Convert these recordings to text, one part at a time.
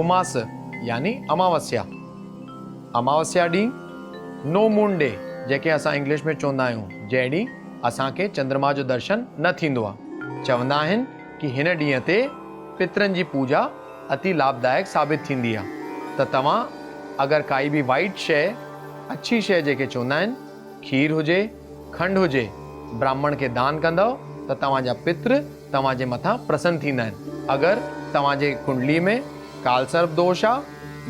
اماس يعني اماوسيا. اماوسيا ڏينهن نو مون ڊي جنهن کي اسان انگلش ۾ چوندا آهيون جنهن ڏينهن اسان کي چندرما جو درشن نه ٿيندو آهي. چوندا آهن ڪي هن ڏينهن تي پترن جي پوڄا اتي لاڀدائڪ ثابت ٿيندي آهي ته توهان اگر ڪائي به وائيٽ شيء اڇي شيء جنهن کي چوندا آهن کير هجي، کنڊ هجي، براهمڻ کي دان ڪندؤ ته توهان جا پتر توهان جي مٿان پرسن ٿيندا آهن. اگر توهان جي ڪنڊلي ۾ ڪالسرپ دوش آ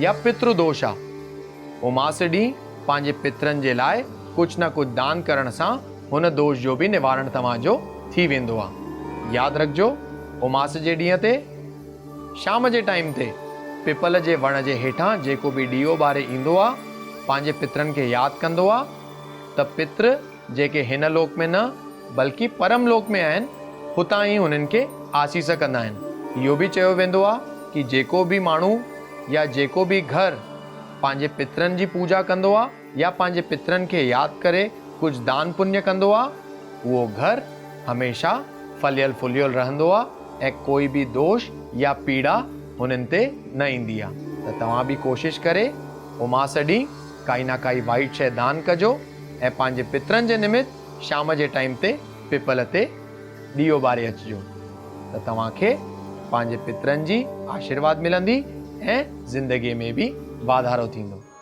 يا پتر دوش آ، اماس ڏينهن پنهنجي پترن جي لاء ڪجهه نه ڪجهه دان ڪرڻ سان هن دوش جو به نوارڻ توهان جو ٿي ويندو آ. ياد رکجو اماس جي ڏينهن تي شام جي ٽائيم تي پپل جي وڻ جي هيٺان جيڪو به ڏيئو ٻاري ايندو آ، پنهنجي پترن کي ياد ڪندو آ ته پتر جيڪي هن لوڪ ۾ نه بلڪه پرم لوڪ ۾ آهن، هتان ئي هنن کي آسيس ڪندا آهن. اهو به چيو ويندو آ ڪي جيڪو به ماڻهو يا جيڪو به گهر پنهنجي پترن جي پوڄا ڪندو آ يا پنهنجي پترن کي ياد ڪري ڪجهه دان پڃ ڪندو آ، اهو گهر هميشه ڦليل ڦليل رهندو آ ۽ ڪوئي به دوش يا پيڙا هنن تي نه ايندي آ ته توهان به ڪوشش ڪري اماس ڏينهن ڪائي نه ڪائي وائيٽ شيء دان ڪجو ۽ پنهنجي پترن جي نمت شام جي ٽائيم تي پپل تي ڏيئو ٻاري اچجو ته توهان کي پنهنجي پترن جي آشيرواد ملندي ۽ زندگي ۾ به واڌارو ٿيندو.